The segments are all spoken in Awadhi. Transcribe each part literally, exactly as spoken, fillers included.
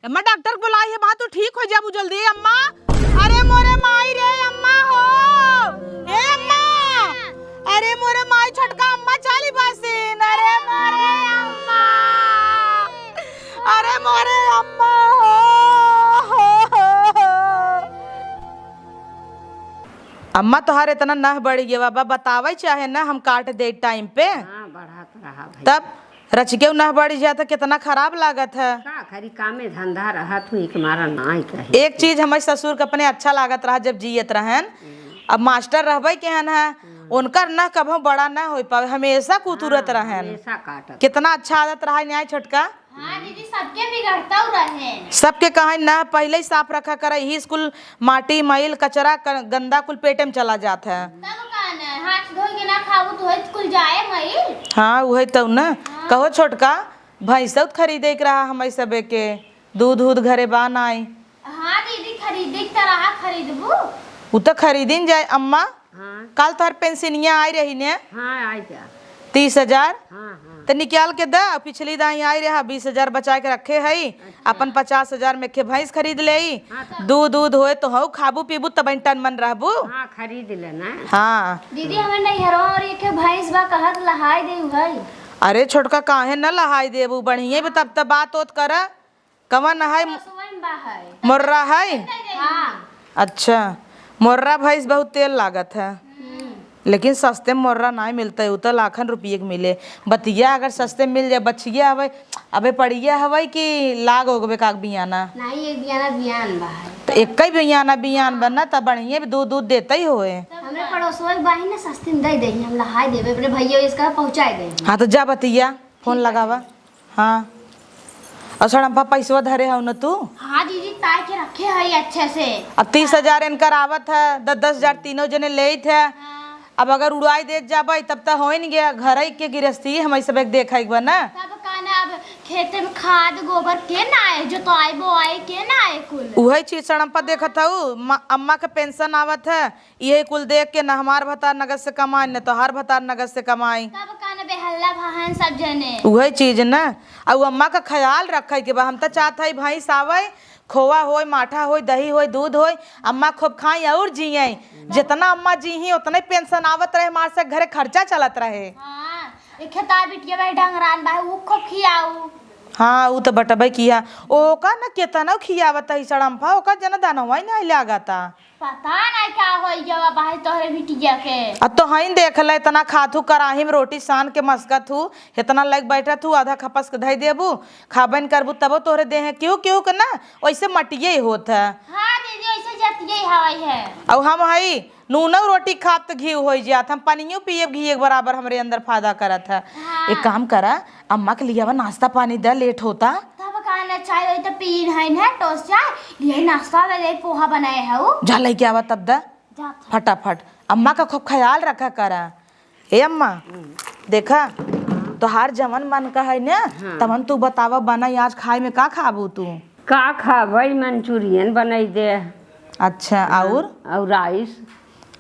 अम्मा, डॉक्टर के बोलाई है, बा तू ठीक हो जाबू जल्दी। अम्मा, अरे मोरे माई रे, अम्मा हो, ए अम्मा, अरे मोरे माई, छोटका अम्मा चाली बसिन, अरे मोरे अम्मा, अरे मोरे अम्मा हो। अम्मा, तोहार इतना नह बढ़ गया बाबा, बतावे चाहे ना, हम काट दे टाइम पे। हाँ, बढ़त रहा भाई। तब रचिके नह बढ़ जाता, कितना खराब लागत है। का करी, कामे धंधा रहत हुई के मारा नाई कहे। एक चीज हमारे ससुर के अपने अच्छा लागत रहा जब जियत रहन। हम्म। अब मास्टर रहबे के हन है, हम्म। उनकर नह कभो बड़ा ना हो पावे, हमेशा कुतुरत हाँ, रहन। हमेशा काटत। कितना अच्छा आदत रहा न्याय छोटका। हाँ दीदी, सबके बिगड़तौ रहे। सबके कहे ना, पहिले ही साफ रखा करा, यही स्कूल माटी, मैल, कचरा, क-, गंदा कुल पेटे में चला जात है। तब का ना, हाथ धोई के ना खाबू तो होई कुल जाए मैल। हाँ, उहे तो ना। हाँ। कहो छोटका, भैंसौ त खरीदे के रहा हमारे सबे के, दूध, दूध घरे बा नाई। हाँ दीदी, खरीदे के त रहा, खरीदबू। उ तो खरीदिन जाए अम्मा। हाँ। काल तोहर पेंशनिया आई रही ने? हाँ, आई जा। तीस हजार? हाँ, हाँ। त निकाल के द, पिछली दाई आई रहा, बीस हजार बचा के रखे हई, अच्छा। अपन पचास हजार में के भैंस खरीद लेई, हाँ, तो दूध, दूध होए तो हऊ खाबू पीबू तब टन मन रहबू। हाँ, खरीद लेना। हाँ। दीदी, हमें नैहरवा और एक भैंस बा, कहत लहाई दे भाई। अरे छोटका, काहे न लहाई देबू, बढ़िया बा, तब त बात ओत कर। कवन है? रसोई में बा है। मुर्रा है? हाँ। अच्छा, मुर्रा भैंस बहुत तेल लागत है। हम्म। लेकिन सस्ते में मुर्रा नाहीं मिलत है, उ तो लाखन रुपये के मिले। बतिया अगर सस्ते में मिल जाए, बछिया हवे, अबे पड़िया हवे कि लाग हो गबे काग बियाना? नाहीं, एक बियाना बियान बा है। तो एक ही बियाना बियान बा ना, तब बढ़िया भी दूध, दूध देते ही होए। हमरे पड़ोसवा के बाही ना, सस्ते में दे दे, हम लहाई देबे, अपने भैया इसका पहुँचाए दे। हाँ, तो जा बतिया, फोन लगावा। हाँ। और सड़म्पा पैसवा धरे हऊ न तू? हाँ दीदी, ताई के रखे हई अच्छे से। अब तीस हजार इनकर आवत है, दस दस हजार तीनों जने लेत है। हाँ। अब अगर उड़ाई देत जाबे तब त होइन गया, घर ही के गिरस्ती हम सब एक देखे के बा ना। तब का ना, अब खेते में खाद गोबर के ना आए, जोताई बोआई के ना आए कुल। उहे चीज सड़म्पा देखत हऊ, म-, अम्मा के पेंशन आवत है, इहे कुल देख के न हमार भतार नगद से कमाई, न तोहार भतार नगद से कमाई। तब का न बेहल्ला भाहन सब जने। उहे चीज न, अउ अम्मा का ख्याल रखे के बा। हम त चाहत हई भैंस आवे, खोआ होय, माठा होय, दही होय, दूध होय, अम्मा खूब खाई अउर जिये। जितना अम्मा जीही, उतने पेंशन आवत रहे, हमार से घरे खर्चा चलत रहे। हाँ, एक खेता बिटिया भाई डंगरान बा, ऊ खूब खियाऊ। हाँ, ऊ त बटबे किया। ओका न केतना खियावत हई सड़म्फा, ओका जना दानवा ही नाहीं लागता। पता नहीं का होई गवा भाई तोहरे बिटिया के। अब तो हईन देख ले, इतना खात हू, कराही में रोटी सान के मस्कत हू, इतना लग बैठत हू, आधा खपस के धई देबू, खाबे न करबू, तबो तोहरे देहे केहू केहू के ना, वैसे मटिये ही होत है। हाँ दीदी, वैसे जतिये ही हवाई है। अउ हम हई, नूनो रोटी खाब त घी होई जात, हम पनियो पियब घी एक बराबर हमरे अंदर फायदा करत है। हाँ। एक काम करा, अम्मा के लियावा नाश्ता पानी द, लेट होता। तब का ना चाय होई त पीन है ना, टोस्ट चाय, लियाई नाश्ता में ले पोहा बनाए है उ। जा लेके आवा तब द। जात है। फटाफट। अम्मा का खूब ख्याल रखा करा। ए अम्मा, हम्म। देखा, तोहार जवन मन का है ना, हाँ। तवन तू बतावा बनाई, आज खाए में का खाबू तू? का खाबई, मंचूरियन बनाई दे। अच्छा, हाँ, अउर? अउर राइस।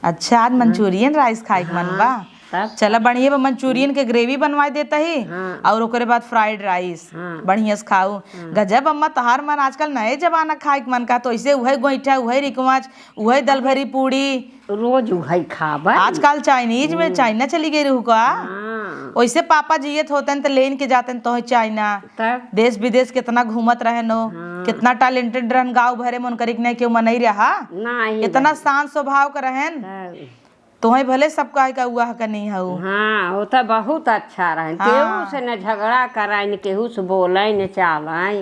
अच्छा, आज हाँ। मंचूरियन राइस खाए के मन हाँ, बा? तब? चला, बढ़िया बा, मंचूरियन के ग्रेवी बनवाए देता ही, हाँ। अउर ओकरे बाद फ्राइड राइस। हाँ। बढ़िया से खाऊ। हाँ। गजब अम्मा, तोहार मन आजकल नए जमाना खाए के मन का, तो ऐसे उहे गोइठा, उहे रिकवाज, उहे दल भरी पूड़ी। रोज उहे खाबा। आजकल चाइनीज में, हम्म। चाइना चली गई रहू का? हाँ। वैसे पापा जियत होतन त लेन के जातन तोहे चाइना। तब? देश विदेश कितना घूमत रहेन हो, हाँ। कितना टैलेंटेड रहन, गाँव भरे में उनकर एक नहीं केहू मनई रहा। नहीं इतना रहे। शांत स्वभाव के रहेन। तब? तोहे भले सब कहे का उआह का नहीं हऊ। हाँ, वो तो बहुत अच्छा रहे। हाँ। केहू से न झगड़ा कराए, न केहू से बोले, न चाले,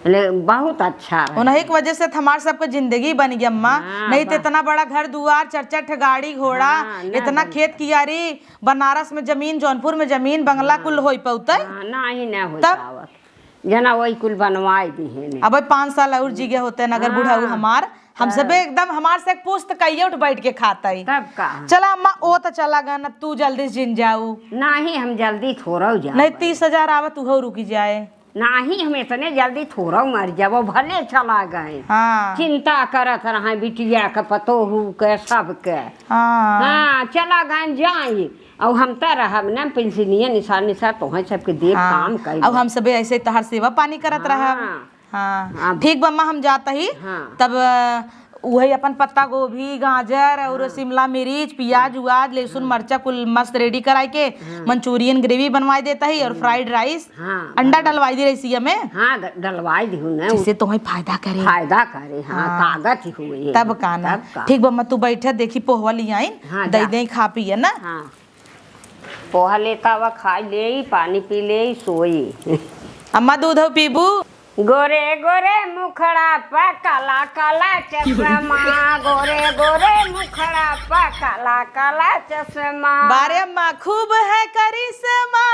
ले, बहुत अच्छा रहे। उन्हीं की वजह से तो हमार सबके जिंदगी बन गई अम्मा। हाँ, नहीं तो बा- इतना बड़ा घर दुआर, चार चार ठे गाड़ी घोड़ा, हाँ, ना इतना बन- खेत कियारी, बनारस में जमीन, जौनपुर में जमीन, बंगला हाँ। कुल होई पौते? हाँ, नहीं, ना होई तब? पावत। जना वही कुल बनवाई दी है ने। अब पाँच साल और जी गए होते न अगर हाँ। बुढ़ऊ हमार, हम तब। सबे एकदम हमार से एक पुस्त कहिए उठ बैठ के खाते ही। तब का? चला अम्मा, ओ तो चला गन, अब तू जल्दी से जिन जाऊ। नहीं, हम जल्दी थोड़ा जा। नहीं, तीस हजार आवत उहो रुकी जाए। नाही, हम इतने जल्दी थोड़ा मर जाबो, भले चला गए। हाँ। चिंता करत रहे बिटिया के, पतोहू के, सब के। हाँ। हाँ, चला गए जाई। अउ हम त रहब न, पेंशनिया निसार निसार तोहे सबके देब, हाँ। काम कइब। अउ हम सबे ऐसे तोहार सेवा पानी करत रहब। हाँ। हाँ, हाँ। ठीक बा अम्मा, हम जात ही। हाँ। तब, अ, उहइ अपन पत्ता गोभी, गाजर और हाँ। शिमला मिर्च, पियाज उआज, लहसुन, हाँ। मरचा कुल मस्त ready कराइ के, हाँ। Manchurian gravy बनवाइ देत ही और हम्म। Fried rice, हाँ, अंडा हाँ। डलवाइ दी रही इसी में। हाँ, ड-, डलवाइ दिहु न। जिससे तोहइ फायदा करे। फायदा करे, हाँ, हाँ। ताकत ही हुई है। तब का ना। तब का। ठीक बा अम्मा, तू बैठे, देखी पोहवा लियाइन, हाँ, दइ जा। दइ खा पिए ना। हाँ। पोहा लेत आवा, खाइ लेइ, पानी पी लेइ, सोई। अम्मा, दूध हउ पीबू? गोरे गोरे मुखड़ा प काला काला चश्मा, गोरे गोरे मुखड़ा प काला काला चश्मा। बारे अम्मा, खूब है करिश्मा,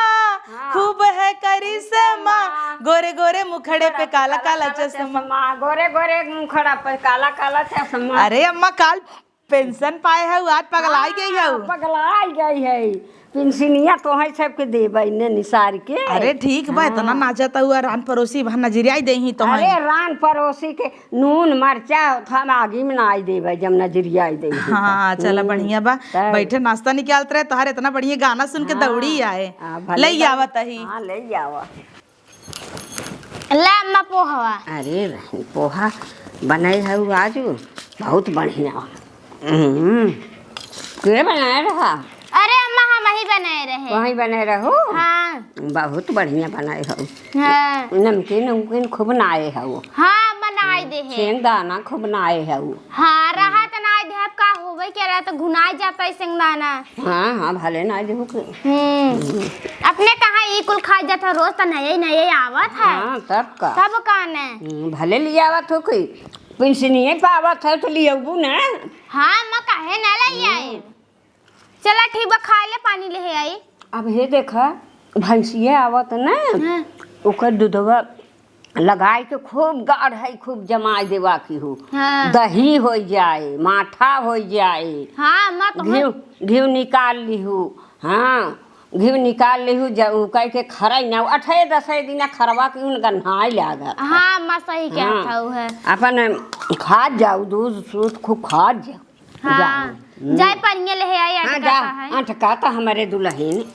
हाँ। खूब है करिश्मा, करिश्मा। गोरे गोरे मुखड़े पे काला काला चश्मा। चश्मा, गोरे गोरे मुखड़ा पे काला काला चश्मा। अरे अम्मा, काल पेंशन पाए हउ, आज पगलाइ गइ हउ। हाँ, पगलाइ गइ है। पेंशनिया तोहइ सबके देबइ ने निसार के। अरे ठीक बा, इतना हाँ। नाचत हउ, रान परोसी वहाँ नजरियाइ देही तोहइ। अरे रान परोसी के नून मरचा हम आगी में नाइ देबइ, जब नजरियाइ देही। हाँ, चला हम्म। बढ़िया बा। तब। बैठे नाश्ता निकालत रहे, तोहर इतना बढ़िया गाना सुन के हाँ। दौड़ी आए। हाँ, भले लइ बा। आवत ही। हाँ, लइ आवा। ला अम्मा पोहवा। अरे बहिन, पोहा बनाए हउ आजु, बहुत बढ़िया। हम्म, के बनाए रहा? अरे अम्मा, हमही बनाए रहे। वही बनाए रहू? हाँ। बहुत बढ़िया बनाए हउ। हाँ। नमकीन उमकीन खूब नाए हउ। हाँ, बनाए दे है। शेंगदाना खूब नाए हउ। हाँ, रहा त नाए दे, अब का होबे के रहा त घुनाए जात है शेंगदाना। हाँ, हाँ, भले ना जो के। हम्म। अपने कहाँ ई कुल खाइ जात है, रोज त नए नए आवत है। हाँ, तब का। तब का ने? हम्म, भले लियावत हो कि पेंशनिये पावत है त लियबू ना। हाँ, अम्मा काहे ना ले आई? हम्म। चला ठीक बा, खाइ ले, पानी लेहे आई। अब हे देखा, भैंसिये आवत ना, हाँ। ओकर दूधवा लगाइ के खूब गाढ़इ, खूब जमाइ देवा की हू। हाँ। दही होइ जाए, माठा होइ जाए। हाँ, अम्मा तो घिउ, घिउ निकाल लिहू। हाँ, घिउ निकाल लिहू, ज-, उ कहि के खरइ ना, अठे दसे दिना खरवा की उन गन्हाइ लागत। हाँ, अम्मा सही कहत हाँ। हउ है। अपन खात जाउ, दूध सूध खूब खात जाउ। हाँ, जाउ। हम्म। जाइ पनिया लेहे आई, हाँ, अटका जा, का है। अटका त हमरे दुलहिन।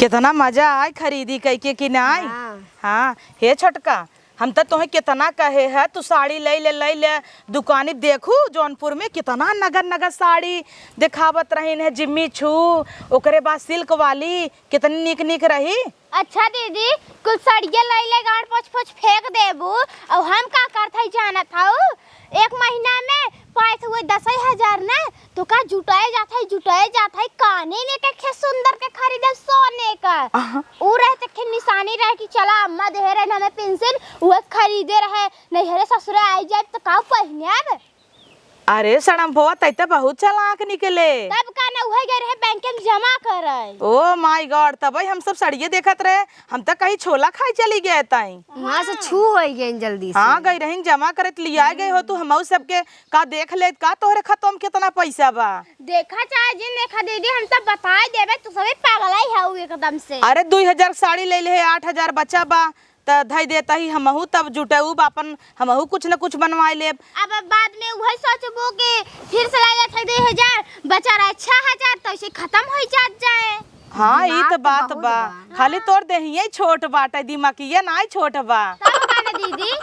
केतना मजा आइ खरीदी कइके कि नाइ? हाँ। हाँ, हे छोटका, हम त तोहे केतना कहे ह, तू साड़ी लइ ले, लइ ले, दुकानी देखू जौनपुर में केतना नगर नगर साड़ी देखावत रहिन है, जिम्मी छू, ओकरे बाद silk वाली, केतनी नीक नीक रही। अच्छा दीदी, कुल सड़िया लइले गाड़ पोछ पोछ फेंक देबू, अउ हम का करत हई जानत हऊ? एक महीना में पाइत हुए दसई हजार ना, तो का जुटाए जात हई, जुटाए जात हई, काने में के खे सुंदर के खरीदब सोने का। अहा। उ रहे त खे निशानी रहे कि चला अम्मा देहे रहे हमें पेंशन, उहे खरीदे रहे, नैहरे ससुरे आई जाए तो का पहिने अब? अरे सड़म्भवा, तै त बहुत चालाक निकले। तब का ना, उहे गए रहे बैंक में जमा करे। Oh my God, तबही हम सब सड़िये देखत रहे, हम त कहीं छोला खाए चली गए ताई। वहाँ से छू होइ गए जल्दी से। हाँ, गई रही जमा करे त लियाए गए हो तू, हमहू सबके का देख लेत का तोहरे खतवा में केतना पैसा बा? देखा चाहे जिन देखा दीदी, हम सब बताए देबे, तू सभी पागल ही हऊ एकदम से। अरे दुई हजार साड़ी ले ले, आठ हजार बचा बा, त धइ देत ही हमहू, तब जुटउब आपन, हमहू कुछ न कुछ बनवाए लेब। अब, अब बाद में उहे सोचबो कि फिर से ला जात है दुई हजार, बचा रहे छह हजार, तो ऐसे खत्म होइ जात जाए। हाँ, ई दिमाग त तो बात बहुत बा। बा। खाली हाँ। तोर देहिये छोट बाटे, दिमागिये नाई छोट बा। तब का ना दीदी?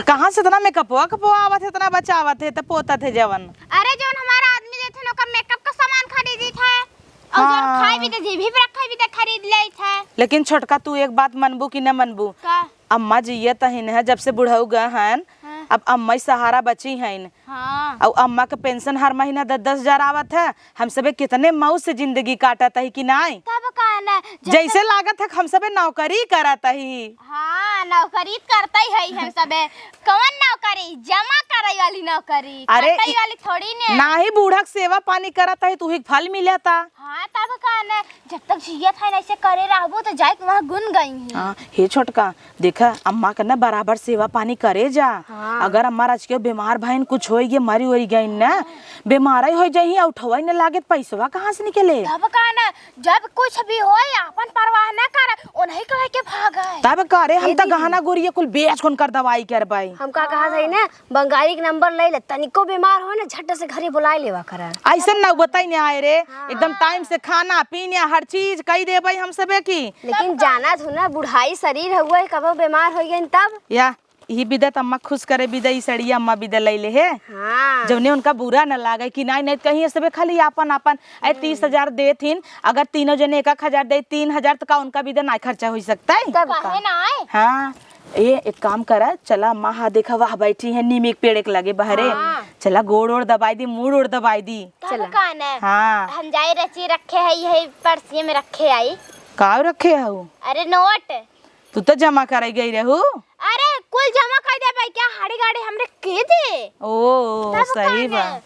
कहाँ से इतना मेकअपवा, कपवा आवत है, इतना बचावत है, त पोतत है जवन। अरे, जवन हमारा आदमी देत है ना, ओकर मेकअप का सामान खरीदित है। और जवन हाँ। खाए भी त, जे भी रखे भी त खरीद लेत है। लेकिन छोटका, तू एक बात मनबू कि न मनबू? का? अम्मा जियत हइन है, जब से बुढ़ऊ गए हन, हाँ। अब अम्मा ही सहारा बची हइन। हाँ। अउ अम्मा के पेंशन हर महीना दस दस हजार आवत है, हम सबे कितने मौज से जिंदगी काटत ही कि नाई? तब का ना, जब जैसे तक लागत है कि हम सबे नौकरी करत ही। हाँ, नौकरी त करते ही है हम सबे। कौन नौकरी? जमा करे वाली नौकरी। अरे करते ई वाली थोड़ी ने। नाही बूढ़ा के सेवा पानी करत ही, तू ही फल मिलता। हाँ, तब का ना, जब तक जियत है ना, ऐसे करे रहबू तो जाए के वहाँ गुन गई ही। हाँ, हे छोटका, देखा, अम्मा के ना बराबर सेवा पानी करे जा। हाँ। अगर अम्मा राज के बीमार भइन, कुछ होइ गए, मरी होइ गइन ना, बीमार ही होइ जाई, उठवा ही ना लागे, त पैसवा कहाँ से निकले? तब का ना, जब कुछ भी होई, आपन परवाह ना कर, उन्हें एक लेके भाग गए। तब का रे, हम ए त दीदी। गहना गुरिया कुल बेच के उनकर दवाई करबै। हम का कहत हई ना, बंगाली के नंबर ले ले, तनिको बीमार हो ना, झट से घरे बुलाए लेवा करा। ऐसन ना बताई ने आए रे, हाँ। एकदम टाइम से खाना पीना हर चीज कई देबै हम सबे की। लेकिन जानत हो ना, बुढ़ाई शरीर हुआ है, कबो बीमार हो गए तब। या, यही बिदत अम्मा खुश करे बिदा, ई सड़िया अम्मा बिदा ले ले है। हाँ। जौने उनका बुरा न लागे कि नाई, नाई कहीं सबे खाली आपन, आपन, ए, हम्म। तीस हजार देथिन, अगर तीनों जने एक एक हजार दे, तीन हजार त का उनका बिदा नाई खर्चा हो सकता है? तब का? काहे ना आए? हाँ। ए, एक काम करा, चला अम्मा, हाँ देखा, वह बैठी है नीम के पेड़ के लगे बहरे। हाँ। चला गोड़ ओड़ दबाई दी, मूड़ ओड़ दबाई दी। तब चला। का ना? हाँ। हम जाए रची रखे है, यही पर्सिये में रखे आई। का रखे हऊ? अरे नोट। तू तो जमा करे गई रहू। अरे कुल जमा कर दे भाई, क्या हाड़ी गाड़ी हमरे के दे? ओ, तब सही का बा। ना?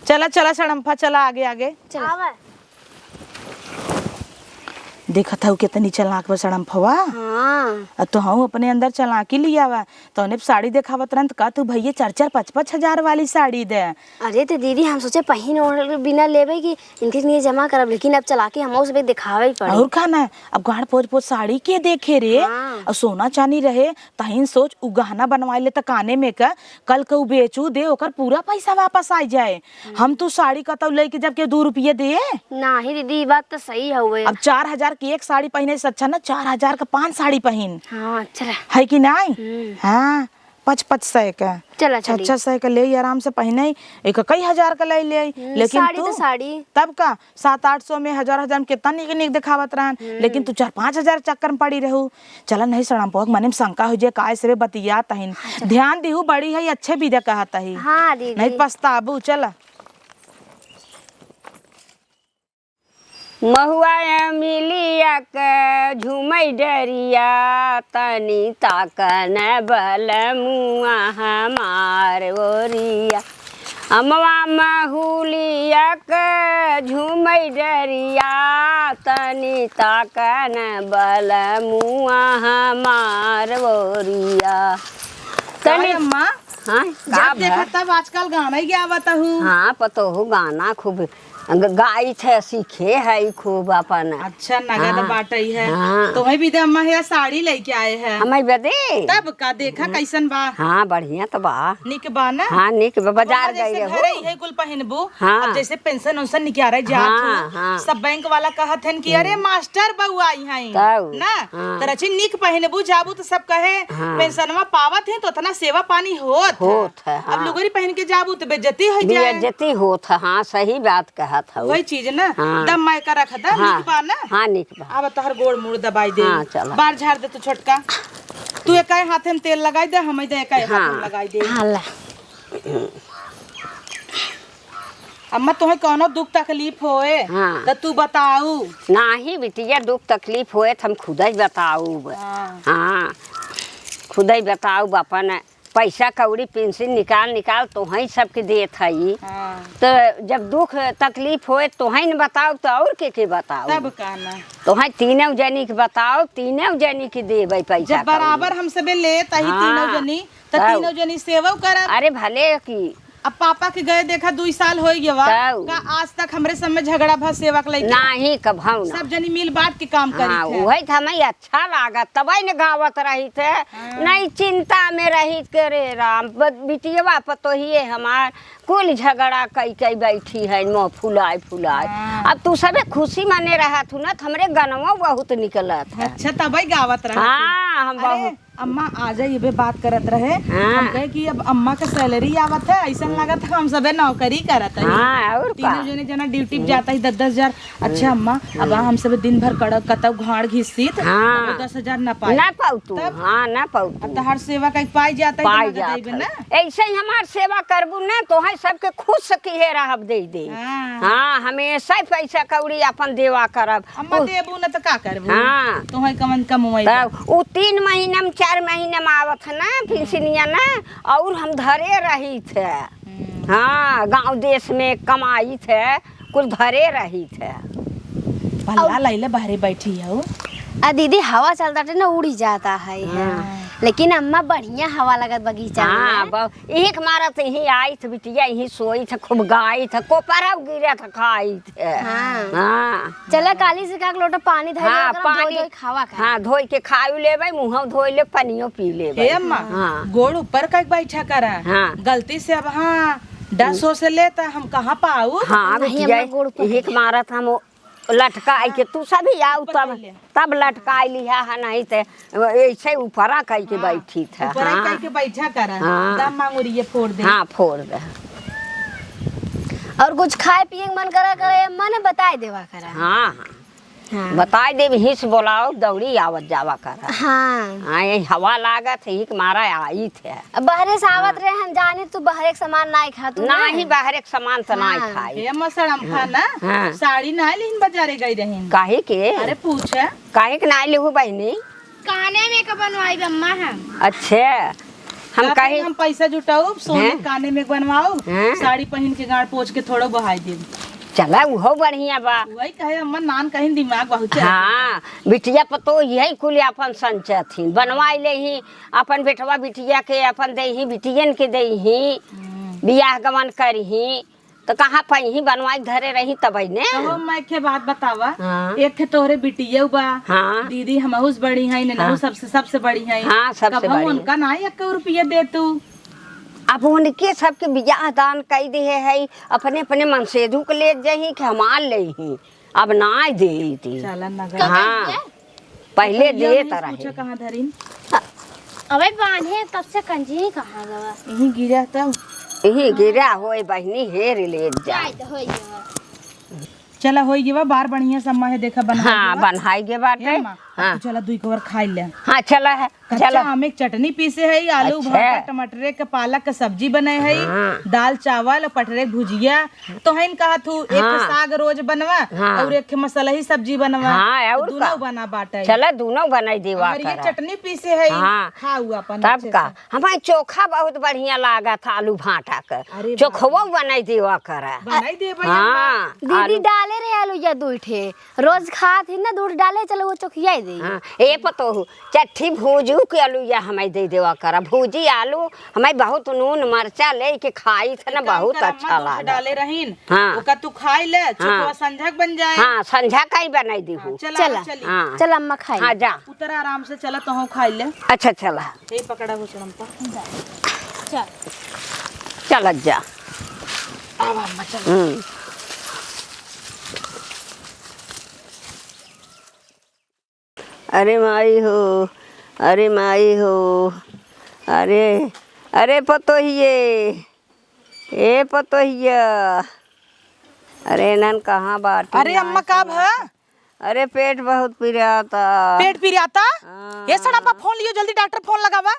चला, चला सड़म्फा, चला आगे, आगे। चला। आवा। देखत हऊ कितनी चालाक बा सड़म्फवा। हाँ। आ तो हऊ अपने अंदर चालाकी लियावा। तौने साड़ी देखावत रहन त का तू भैया चार चार पाँच पाँच हजार वाली साड़ी दे। अरे तो दीदी, हम सोचे पहिन ओढ़ बिना लेबे कि इनके लिए जमा करब, लेकिन अब चालाकी हमहू सबे देखावे ही पड़ी। और का ना, अब गाढ़ पोज पोज साड़ी के देखे रे, हाँ। और सोना चानी रहे, तहिन सोच उ गहना बनवाए ले त काने में का, कल के उ बेचू दे, ओकर पूरा पैसा वापस आ जाए। हम तू साड़ी कतौ लेके जब के दू रुपये दे। नाही दीदी, ई बात तो सही हवे। अब चार हजार के एक साड़ी पहिने से अच्छा ना चार हजार का पाँच साड़ी पहिन। हाँ, चला। है कि नाही? हम्म। हाँ, पाँच पाँच सौ का। चला, अच्छा, चली। अच्छा सौ का ले आराम से पहिने, एक कई हजार का ले ले। हम्म, लेकिन साड़ी तू तो साड़ी। तब का, सात आठ सौ में, हजार हजार में कितना निक निक दिखावत रहन, हम्म। लेकिन तू चार पाँच हजार चक्कर में पड़ी रहू। चला नहीं सड़म पोक, मने में शंका हो जाए, काय से बतियात हईन। अच्छा। ध्यान दिहू, बड़ी है, अच्छे बिदा कहत ही। हाँ, दीदी। नहीं पछताबू, चला। महुआ अमिलिया के झूमै डरिया, तनी ताकन बलमुआ हमार ओरिया। अमवा महुलिया के झूमै डरिया, तनी ताकन बलमुआ हमार ओरिया। तनी अम्मा, हाँ, का जब देखा भा? तब आजकल गाना ही गावत हूँ। हाँ, पतोहू गाना खूब ग-, गाइत है, सीखे है खूब अपन। अच्छा, नगद हाँ, बाटई है। हाँ। तोहई बिदा अम्मा है साड़ी लेके आए हैं। हमई बदे? तब का देखा हम्म। कैसन बा? हाँ, बढ़िया तो बा। निक बा ना? हाँ, निक बा। बाजार अम्मा गई जैसे रहू। घरे ही है कुल पहिनबू। हाँ। अब जैसे पेंशन उंशन निकारे जात हाँ, हूँ, हाँ। सब बैंक वाला कहत हन कि हम्म। अरे मास्टर बउआ आई हैं। तब। ना? हाँ। त रची निक पहिनबू जाबू तो सब कहे हाँ। पेंशनवा पावत हैं तो उतना सेवा पानी होत है। होत है, अब हाँ। लुगरी पहिन के जाबू तो बेइज्जती हो जाए। बेइज्जती होत है, हाँ, सही बात कहत हऊ। वही चीज ना, हाँ। दम माय का रख दा, हाँ। निक बा ना? हाँ, निक बा। अब तोहर गोड़ मुड़ दबाई दे। हाँ, चला। बार झाड़ दे तू छोटका। तू एकाए हाथे में तेल लगाई दे, हम दे एकाए हाथे में हाँ। लगाई दे। हाँ, ला। अम्मा, तोहे कौनो दुख तकलीफ होए, हाँ। त तू बताऊ। नाही बिटिया, दुख तकलीफ होए त हम खुदई बताऊ। हाँ। हाँ, खुदई बताऊ, अपन पैसा कौड़ी पेंशन निकाल निकाल तोहई सबके देत हई। हाँ। त जब दुख तकलीफ होए तोहई न बताऊ त और के के बताऊ? तब का ना। तोहई तीनों जनी के बताऊ, तीनों जनी के देबै पैसा जब बराबर कौड़ी। हम सबे लेत हई हाँ। तीनों जनी, त तब। तीनों जनी सेवो करब। अरे भले की। अब पापा के गए देखा दुई साल होइ गवा। तब। का आज तक हमरे सब में झगड़ा भा सेवा के लइके? नाही, कभऊ ना। सब जनी मिल बांट के काम हाँ, करी थे। उहई त हमई अच्छा लागत, तबई न गावत रही थे। हाँ। नहीं चिंता में रही के रे राम, ब-, बिटियवा पतोहिए हमार कुल झगड़ा कई कई बैठी है, मुँह फुलाए फुलाए। हाँ। अब तू सबे खुशी मने रहत हूँ ना, त हमरे गनवो बहुत निकलत है। अच्छा, तबई गावत रहत हूँ। हाँ, हम अरे, बहुत अम्मा आ जाई, ये बात करत रहे। हाँ। हम कहे कि अब अम्मा का सैलरी आवत है, ऐसा लागत है हम सबे नौकरी करत है। हाँ, और का? तीनों जने जना ड्यूटी पे जाता ही दस दस हजार। अच्छा अम्मा, अब हम सबे दिन भर कड़क कतौ घाड़ घिसीत, हाँ। तबो दस हजार ना पाई। ना पाऊ तू, तब? हाँ, ना पाऊ तू। अब तहार सेवा कई पाई जाता ही पाई तो जात नगद अइबे है। ना। ऐसे ही हमार सेवा करबू ना, तोहई सबके खुश किहे रहब दे दे। हाँ। हाँ, हमेशा ही पैसा कौड़ी अपन देवा करब। अम्मा उ- देबू न त का करबू? हाँ। तोहई कमन कमवई तब बा। उ तीन महीना में, चार महीना में आवत है ना, पेंशनिया ना, और हम धरे रही थे। हम्म। हाँ, गाँव देश में कमाई थे, कुल धरे रही थे। भल्ला और लैले बहरे बैठी हऊ। आ दीदी, हवा चलता टे ना, उड़ी जाता है, है। हाँ। लेकिन अम्मा, बढ़िया हवा लगत बगीचा में। हाँ, ब-, यही के मारा तो यही आई थ बिटिया, यही सोई थ, खूब गाई थ, कोपरा गिरा थ, खाई थ। हाँ। हाँ। चला, काली से का लोटा पानी धर हाँ, ले, ओकरा धोई पानी, धोई खावा करा। हाँ, धोई के खायु लेबै, मुँह धोई ले, पनियो पी लेबै। हे अम्मा, हाँ। गोड़ ऊपर कइके बैठा करा। हाँ। गलती से अब, हाँ, डस हो से ले त हम कहाँ पाऊ? हाँ, नहीं, बिटिया, अम्मा, गोड़ ऊपर यही के मारा थ हम लटकाई के तू सभी आऊ ऊपर तब, ले। तब लटकाई लिहा है, नहीं ते ऐसे ऊपरा कई के हाँ, बैठी था। ऊपरा हाँ। कई के बैठा करा। हाँ। तब मांगुरिये फोड़ दे। हाँ, फोड़ दे। और कुछ खाए पिए के मन करा करे, मने बताई देवा करा। हाँ, हाँ। हाँ। बताई देब, हिस बोलाओ, दौड़ी आवत जावा करा। हाँ। हाँ, यही हवा लागत है, यही के मारा आई थे। अब बहरे से आवत हाँ। रहे, हम जानी तू बहरे के सामान नाई खा तू ना। नाही, बहरे के सामान त नाई हाँ। खाई। हे अम्मा सड़म्फा हाँ। ना, हाँ। साड़ी नाई लिहिन, बाजारे गई रहिन। काहे के? अरे पूछे। काहे के नाई लिहू बहिनी? काने में का बनवाई अम्मा हम। अच्छे। हम काहे कहे हम पैसा जुटाऊ, सोने हैं? काने में बनवाऊ, हैं? साड़ी पहिन के गाड़ पोछ के थोड़ो बहाई देब। चला, उहो बढ़िया बा। वही कहे अम्मा, नान कहीं दिमाग बहुत चलत हाँ, बिटिया पतोह यही कुल अपन संचथिन, बनवाई लेही, अपन बेटवा बिटिया के अपन देही, बिटियन के देही, हम्म। बियाह गवन करही, त कहाँ पइही, बनवाई धरे रही तबई ने। कहो, मैं के बात बतावा, हाँ। एक खे तोहरे बिटिया बा, हाँ। दीदी हमहू से बड़ी हैं, ननहू हाँ। सबसे, सबसे बड़ी हैं। हाँ, सबसे कबहू बड़ी। उनका ना एक रुपया दे तू। अब उनके सबके बियाह दान कई दिहे है, अपने अपने मनसेधू के ले जाही कि हमार लेही। अब नाई देई ती। चला नगर। हाँ। कहाँ है? पहिले पहिले देत नहीं रहे। पूछा कहाँ धरिन? अबे बांधे तब से कंजी कहाँ गवा? यहीं गिरा तब। यहीं गिरा होए बहिनी, हेर ले जा। जाए तो होई गवा। चला होई गवा, बार बढ़िया सम्मा है, देखा बन्हाई हाँ, गवा। बन्हाई गे बाटे। हे माँ, हाँ। अब तो चला दुई कवर खाई ले। हाँ, चला है। कच्चा चला। आमे के चटनी पीसे है, आलू अच्छा। भाटा, टमाटरे के पालक के सब्जी बने है, हाँ। दाल चावल, पटरे के भुजिया। तोहन कहा थू, एक हाँ। साग रोज बनवा हाँ। और एक मसलही सब्जी बनवा। हाँ, और दुनो का? बना बाटे। चला, दुनो बनाई देवा और ये करा। चटनी पीसे है, हाँ। खाऊ अपन तब अच्छे का? से। हमारे चोखा बहुत बढ़िया लागा था, आलू भाटा के। अरे चोखवो बाप रे। बनाई देवा करा। बनाई देबे हाँ, अम्मा। दीदी आलू डाले रहे आलू या दू ठे। रोज खात ही ना, दूध डाले, चलो वो चोखिया ही दे। हाँ, ए पतोहू, चट्ठी भूजू के आलू या हमें दे देवा करा। भूजी आलू, हमें बहुत नून मरचा ले के खाई थे ना, एक काम बहुत कर, अच्छा अम्मा, दूध लागा। डाले रहीन, हाँ। ओका तू खाई ले, हाँ। चोखवा संझा के बन जाए। हाँ, संझा का ही बनाई दी हाँ, हूँ। चला, चला। चली। हाँ। चल अम्मा खाई। हाँ, जा। उतर आराम से, चला, तोहू खाई ले। अच्छा, चला। ए पकड़ा हो चरम पर। चल। चल जा। आवा अम्मा, चल। हम्म। अरे माई हो, अरे माई हो, अरे, अरे पतोहिए, ए पतोहिया, अरे नन कहाँ बाटी अरे ना अम्मा, का सुना भा? था। अरे पेट बहुत पिराता। पेट पिराता? हाँ। ए सड़म्फा फोन लियो, जल्दी डॉक्टर फोन लगावा।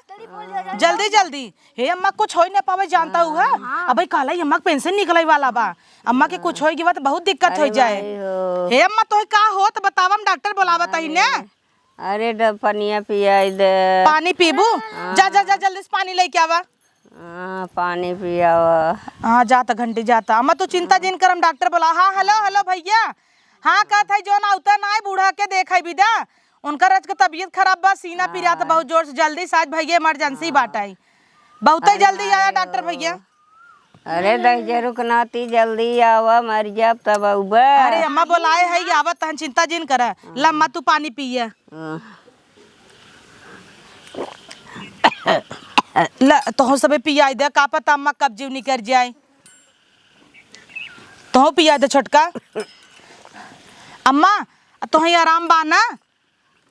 जल्दी, जल्दी। हे अम्मा, कुछ होइ न पावे, जानता हुआ। हाँ। अबे काला ही अम्मा के पेंशन निकले वाला बा। अम्मा के कुछ होइ गवा त बहुत दिक्कत अरे होइ जाए। माई हो। हे अम्मा, तोहे का होत बतावा, हम डॉक्टर बोलावत हई ने। अरे ड-, पनिया पियाई दे। पानी पीबू? हाँ। जा, जा, जा, जल्दी से पानी लेके आवा। हाँ, पानी पियावा। हाँ, जाता घंटी जाता। अम्मा, तू चिंता जिन कर, हम डॉक्टर बोला। हाँ, हेलो, हेलो भैया। हाँ, कहत है जौन आवता ना है, बूढ़ा के देखे बिदा। उनकर आज के तबीयत खराब बा, सीना पिरात हाँ। बहुत जोर से। जल्दी से आज भैया इमरजेंसी हाँ। बाटे। बहुते अरे जल्दी आया माई डॉक्टर हो। भैया। अरे दहिजरू के नाती, जल्दी आवा, मर जाब तब अउबा। अरे अम्मा बोलाए है, आवत हन, चिंता जिन करा। हाँ। ला अम्मा, तू पानी पिया। हाँ। ला, तोहू सबे पियाई दे, का पता अम्मा कब जीव निकर जाए। तोहू पियाई दे छोटका। अम्मा, तोहई आराम बा ना?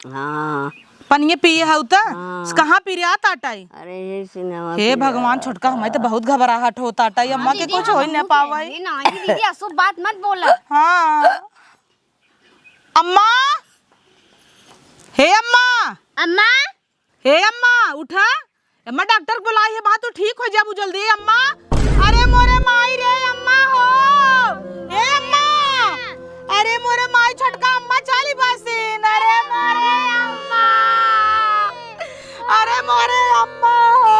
हाँ। पनिये पिए हऊ त? हाँ। कहाँ पिरियात आटाई? अरे, ये सिनेमा हे पिया भगवान, छोटका, हमें तो बहुत घबराहट होत आटाई। अम्मा हाँ, के दीदी, कुछ हम होइ न हमहू पावे। के, नहीं, दीदी, अशुभ बात मत बोला। हाँ। अम्मा, हे अम्मा। अम्मा। हे अम्मा, उठा। अम्मा, डॉक्टर के बोलाई है, बा तू ठीक होइ जाबू जल्दी। अम्मा, अरे मोरे माई रे, अम्मा हो। हे अम्मा, अरे मोरे माई, छोटका अम्मा चाली बासिन। अरे मोरे अम्मा, अरे मोरे अम्मा हो।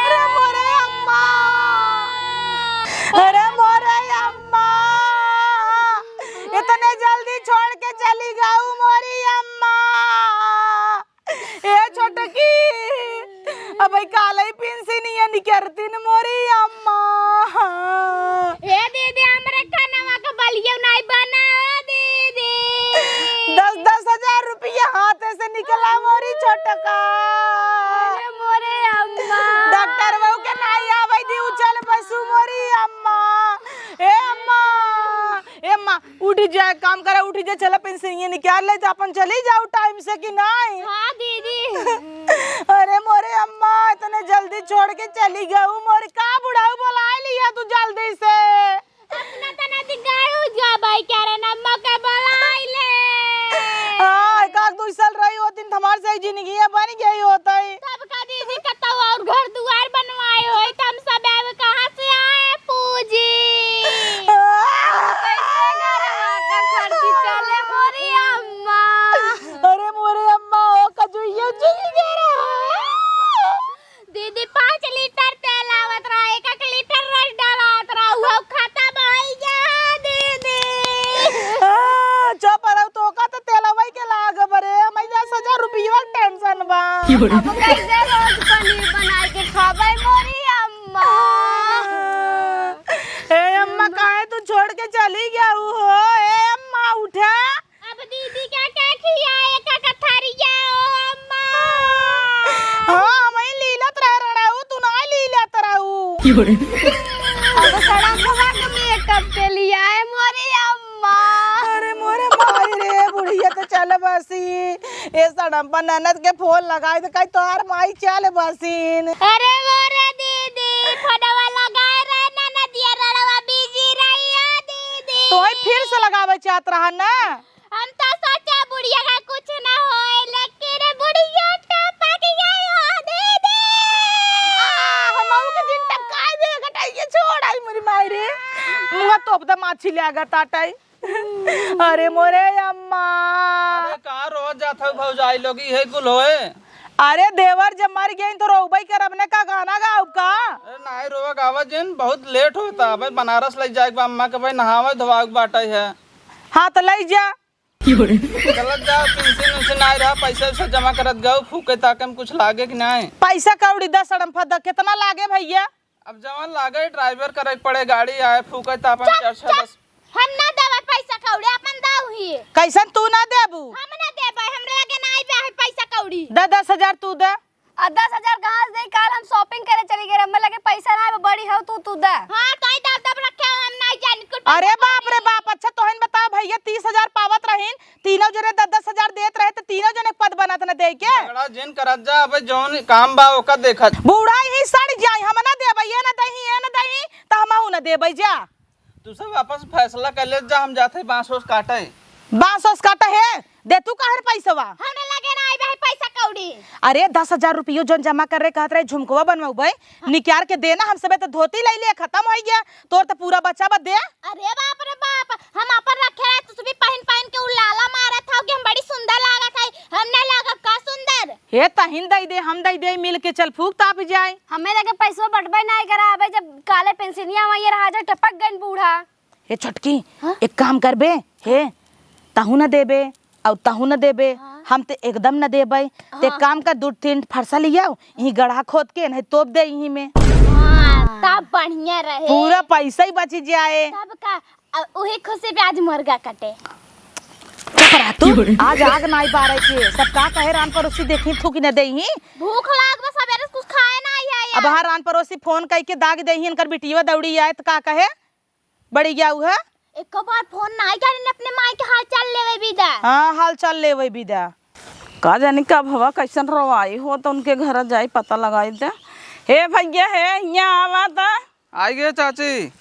अरे मोरे अम्मा, अरे मोरे अम्मा। अम्मा, इतने जल्दी भाई काले ही पेंशनिया निकरतीन मोरी अम्मा। ए दीदी, हमरे कनवा के बलियो नाई बना दीदी। दस दस हजार रुपया हाथे से निकला मोरी छोटका। अरे मोरे अम्मा। डॉक्टर बहू के नाई आवे दी, उचल बसु मोरी अम्मा। ए अम्मा, ए अम्मा, उठ जा, काम करा, उठ जा, चला पेंशनिया निकाल ले, तो अपन चली जाऊ टाइम से कि नाई? हाँ दीदी। अरे मोरे अम्मा, इतने जल्दी छोड़ के चली गऊ, मोर का बुढ़ऊ बुलाए लिया तू जल्दी से। अपना तना दिगाड़ू जा भाई, क्या रे नम्मा के बुलाए ले। हाँ, एक आध दो साल रही होती तो हमार सही जिंदगी है बन गई होती। तब का दीदी कतौ और घर दुआर बनवाए होई, तो हम सब अब कहाँ से आए पूजी? कैसे घरवा का खर्ची चले मोरी अम्मा? अरे मोरे अम्मा, ओ कजुइया जुल गया रहा। दीदी, पाँच लीटर तेल आवत रहा, एक एक लीटर रस डालत रहा, वो खत्म होई गया दीदी। हाँ, चुप रहो, तो का तो तेलवई के लाग बरे, हमें दस हजार रुपया टेंशन बा। अब कैसे रोज पनीर बनाए के खाबे मोरी अम्मा? ए अम्मा, काहे तू छोड़ के चली गया हो? ए अम्मा, उठा। अब दीदी का क्या खिया एक कथरिया ओ अम्मा? हाँ, हमें लीलत रह रहा हूँ, तू ना लीलत रहू। अब सड़क भाग मेकअप के लिए आए मोरी अम्मा। अरे मोरे माई रे, बुढ़िया तो चल बसी। ए सड़म पर ननद के फोन लगाए तो कही तोहार माई चल बसीन। अरे मोरे दीदी, फोनवा लगाए रहे ननदिया, रड़वा बिजी रही है दीदी। तो ही फिर से लगावे चाहत रहा ना। हम तो सोचा बुढ़िया का कुछ ना होए, लेकिन बुढ़िया टपक गई हो दीदी। आ, हम के दिन तक काय दे घटाई के छोड़ आई मोरी माई रे। मुँह तोप दे माछी ले आगा ताटाई। अरे मोरे अम्मा। अरे कहाँ रोवत जात हऊ भौजाई लोग, इहे कुल होए? अरे देवर जब मर गए तो रोबई करब ने का गाना गाउब का? अरे नाई रोवा गावा जिन, बहुत लेट होता, भाई बनारस लई जाए के बा अम्मा के, भाई नहावे धोवावे के बाटे है। हाँ तो लई जा। चलत जाओ, पेंशन उंशन आए रहा, पैसा वैसा जमा करत गओ, फूके ताके में कुछ लागे कि नाई? पैसा कौड़ी दस अड़म्फा द, कितना लागे भैया? अब जवन लागे, ड्राइवर करे के पड़े, गाड़ी आए, फूके तापन चुप, चार छह चुप। बस। हम ना देबे पैसा कौड़ी, अपन दाऊ ही। कैसन तू ना देबू? हम ना देबे, हमरे लगे ना आइबे है पैसा कौड़ी। द दस हजार तू दे। आ दस हजार कहाँ से देई? काल हम shopping करे चली गए, हमें लगे पैसा ना आइबे, बड़ी हो तू, तू दे। हाँ, तो ही दब दब रखे हो, हम नहीं जानी कुछ। अरे बाप रे बाप, अच्छा तोहन बताओ भैया, तीस हजार पावत रहीन, तीनों जने दस दस हजार देत रहे, तो तीनों जने के पद बनत न दे के? झगड़ा जिन करत जा, अबे जौन काम बा ओका देखत। बूढ़ा ही सड़ जाई, हम ना देबे, ये ना दही, ये ना दही, तो हमहू ना देबे जा। तू सब आपस में फैसला कर ले जा, हम जाते बांस ओस काटे। बांस ओस काटे है, दे तू काहे पैसवा? हमरे लगे ना आइबे है पैसा कौड़ी। अरे दस हजार रुपयो जौन जमा कर रहे, कहत रहे झुमकवा बनवाउबे, निकार के देना, हम सबे तो धोती लई ले खत्म हो गया, तोर तो पूरा बचा बा दे। अरे बाप रे बाप, हम अपन रखे रहे, तू सभी पहन पहन के उलाला मारत हो कि हम बड़ी सुंदर लागत है, हम नहीं लागब का सुंदर? हे तहिन दई दे, हम दई दे, मिल के चल फूक ताप जाए। हमें लगे पैसवा बटबे नहीं करा, अबे जब काले पेंशनिया वहीं रहा जा टपक गइन बूढ़ा। हे छोटकी, हाँ? एक काम करबे, हे तहू न देबे और तहू न देबे, हाँ। हम ते एकदम न देबे। ते हाँ। काम कर, दू तीन फरसा लियाओ, यहीं गढ़ा खोद के नहीं तोप दे यहीं में। हाँ, तब बढ़िया रहे। पूरा पैसा ही बची जाए। तब का, अ, उही खुशी पे आज मुर्गा कटे। चुप रह तू, आज आग नाई बारे के, सब का कहे रान पड़ोसी देखी थूकी न देही। भूख लाग बा, सबेरे से कुछ खाए ना आई है अब यार। हाँ रान पड़ोसी फोन कई के दाग देही, इनकर बिटिया दौड़ी आए त का कहे? बड़ी गया उहे? एक बार फोन नाई करिन, अपने माई के हाल चाल लेवे बिदा। हाँ, हाल चाल लेवे बिदा। का जानी कब हवा कैसन रोवाई हो, तो उनके घर जाई पता लगाई दे। हे भैया, हे हियाँ आवा त। आई गए चाची।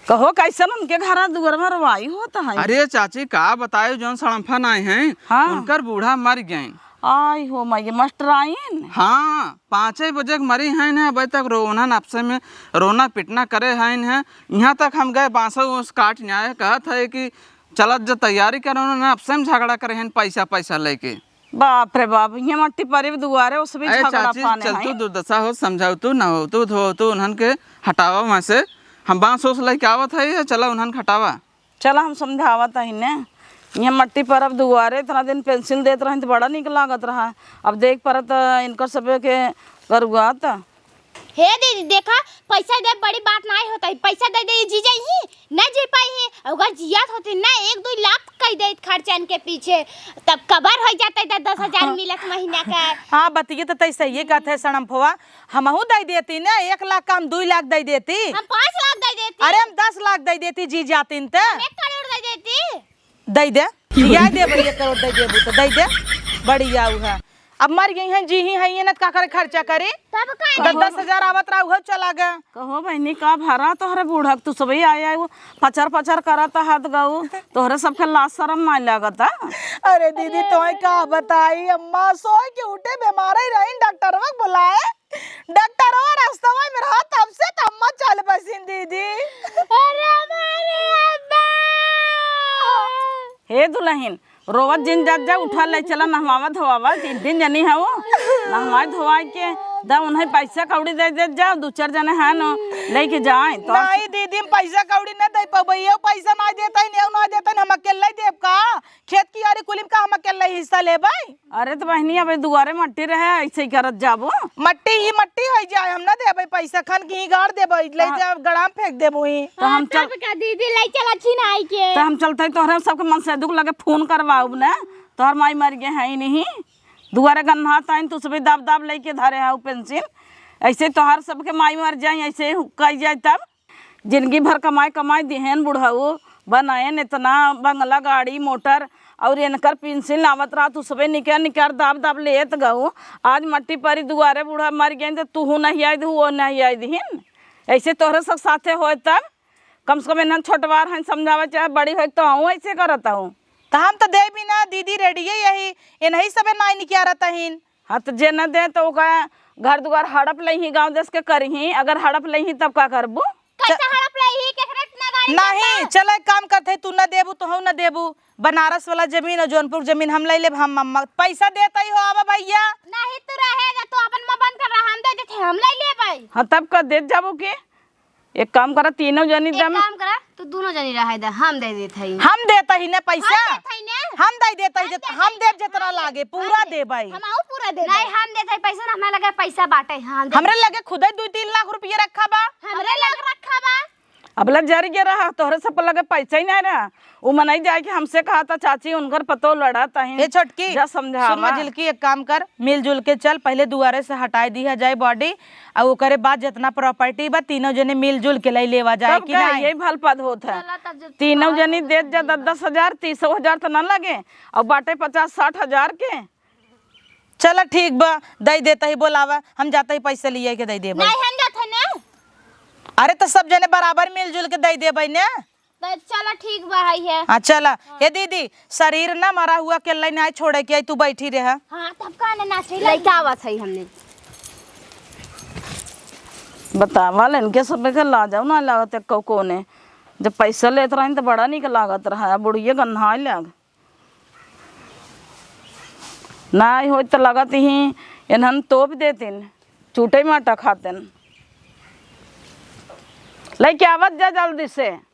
कहो कैसन उनके घर दुआर में रोवाई होत है? अरे चाची का बताए, जौन सड़म्फा नाई हैं, हाँ। उनकर बूढ़ा मर गए। आई हो माई, मास्टर आइन? हाँ, पाँचे बजे के मरी हैं, अबे तक रो-, उन्हन आपसे में रोना पिटना करे हैं। यहाँ तक हम गए बांसो उस काट न्याय, कहत है कि चलत जो तैयारी करे, उन्हन आपसे में झगड़ा करे हैं पैसा, पैसा लेके। बाप रे बाप, ये मट्टी परी दुआरे उस भी अरे झगड़ा चाची, पाने चल हैं। तू दुर्दशा हो, समझाओ तू, ना हो तू, धो तू, उन्हन के हटावा वहाँ से। हम बांस ओस लेके आवत है, चला उन्हन के हटावा। चला, हम समझावत हई ने। इहाँ मट्टी परब दुआरे, इतना दिन पेंसिल देत रही तो बड़ा निक लागत रहा। अब देख परत इनकर सबे के करुआ त। हे दीदी, देखा, पैसा दे बड़ी बात नाहीं होत है, पैसा दे दे, जी जाई ही, न जी पाई ही। अगर जियात होती ना, एक दुइ लाख कइ देत खर्चा इनके पीछे, तब कबर होइ जात है दस दस हजार हाँ। मिलत महीना का। हाँ, बतिये त तै सही कहत है सड़म्फवा, हमहू दइ देती ना, एक लाख का हम दुइ लाख दइ देती। हम पाँच लाख दइ देती। अरे, हम दस लाख दइ देती, जी जातिन त। हम एक करोड़ दइ देती। दइ दे, जियाइ देबइ, एक करोड़ दइ देबू त दइ दे, बढ़िया उ है। अब मर गई हैं, जी ही हैं, ये न का करे खर्चा करी। तब का दस, कहो दस हजार आवत रहा, उहो चला गया। कहो बहिनी, का भरा तोहरे बूढ़ा क, तू सबही आए आए वो पचर पचर करत हाथ गऊ, तोहरे सबके लाज शरम नाहीं लागत है? अरे दीदी, अरे। तोहे का बताई, अम्मा सोए के उठे बीमार ही रही, डॉक्टरवा के बुलाए, डॉक्टरवा रस्तवा में रहा, तब से त अम्मा चल बसिन दीदी। अरे हमारे अम्मा। हे दुलहिन, रोवत जिन जात जा, उठा लै चला, नहवावा धोवावा, तीन दिन जनी है वो, नहवाए धोवाए के द उन्हें पैसा कौड़ी दइ देत जा, दुइ चार जने हैं न, लइके जाए। तो नाहीं दीदी, हम पैसा कौड़ी न दइ पउबइ, ये पैसा नाहीं देतइ, नेउ नाहीं देतइ, हम अकेले देब का? खेत कियारी कुलिम का हम अकेले हिस्सा लेबइ? अरे त बहिनी, अबे दुआरे मट्टी रहे, अइसे ही करत जाबो। मट्टी ही मट्टी होइ जाए, हम न देबइ पैसा, खन के ही गाड़ देबइ, लइ हाँ। जाब, गड़ाम फेंक देबो ही। त हम हाँ, चल तब का दीदी, लइ चला छिनाई के। त हम चलतइ तोहरे सबके मनसेधू के लगे फोन करवाउब न, तोहर माई मर गए हैं नहीं, दुआरे गन्हात आइन, तू सबही दाब दाब लइके धरे हउ पेंसिल, अइसे तोहर सबके माई मर जाए, अइसे ही कइ जाए तब। जिनगी भर कमाए कमाए दिहेन बुढ़ऊ, बनाएन इतना बंगला, गाड़ी, मोटर, अउर इनकर पेंसिल आवत रहा, तू सबे निकर निकर दाब दाब लेत गऊ। आज मट्टी परी दुआरे, बूढ़ा मर गए त तूहू नहीं आइ दिहू, वो नहीं आइ दिहिन। अइसे तोहरे सब साथे होए तब कम से कम इन्हन छोटवार हैं, समझावे चाहे बड़ी होए त अहूँ अइसे करत हूँ। त हम त देबी ना दीदी, रेडिये यही, इन्हीं सबे नाई निकिया रहता हिन। हाँ, त जे न दे, त ओका घर दुआर हड़प लइही, गाँव देश के करिही। अगर हड़प लइही, तब का करबू? कैसे च-, हड़प लइही? केकरे इतना गाड़ी नहीं, चलता? चल, एक काम करत है, तू न देबू, तो हम न देबू। बनारस वाला जमीन और जौनपुर जमीन हम लइ लेब, हम मम्मा पैसा देत ही हो, आवा भइया। नहीं, तू रहे जा, तू अपन मुँह बंद कर रहा, हम दे देते, हम लइ लेबै। हाँ, तब का देत जाबू के? एक काम करा, तीनों जनी एक दम काम करा, तू दोनों जनी रहे दे, हम दे देत हई। हम देत हई ने पैसा। हम देत हई ने। हम दे देत हई हम जत-, देत हम हई। देब जितना हम लागे, पूरा हम दे-, देबै। हम आऊ पूरा दे नहीं, देब। हम देत हई पैसा ना, हमरा लगे पैसा बाटे, हाँ, हम दे हमरे देत हई। लगे खुदे दुइ तीन लाख रुपया रखा बा। हमरे लगे रखा बा। अबला जर गया रहा, तोहरे सब लगे पैसा ही नहीं रहा। उ मनई जाए कि हमसे कहा था, चाची, उनकर पतो लड़ा तहिन। ए छोटकी, जा समझावा। सुन मझिलकी, एक काम कर, मिलजुल के चल, पहिले दुआरे से हटाए दिया जाए body, अउ ओकरे बाद जितना property बा, तीनों जने मिलजुल के लइ लेवा जाए तब कि का, नहीं? यही भल पद होत है। चला तब जब तीनों तोहार जनी होत देत जा है। दस दस हजार, तीसो हजार तो न लगे, अउ बाटे पचास साठ हजार के। चला ठीक बा, दइ देत ही, बोलावा, हम जात ही पैसा लिया के दइ देबै। नहीं, हम जात है ना। अरे तो सब जने बराबर मिलजुल के दइ देबै ने। तो चला ठीक बा, है, है। हाँ, चला। हाँ। हे दीदी, शरीर ना मरा हुआ के लइ नाहीं छोड़े के, तू बैठी रहे। हाँ, तब का ना नाचे लइका लगी। आवत है हमने। बतावा, इनके सब के लाजउ ना लागत है, कौ-, कौने। जब पैसा लेत रहन, तो बड़ा निक लागत रहा, अब बुढ़िया गन्हाए लाग। नाहीं होत, तो लगत ही इन्हन तोप देतिन, चूटे माटा खातिन। लइके आवत जा जल्दी से।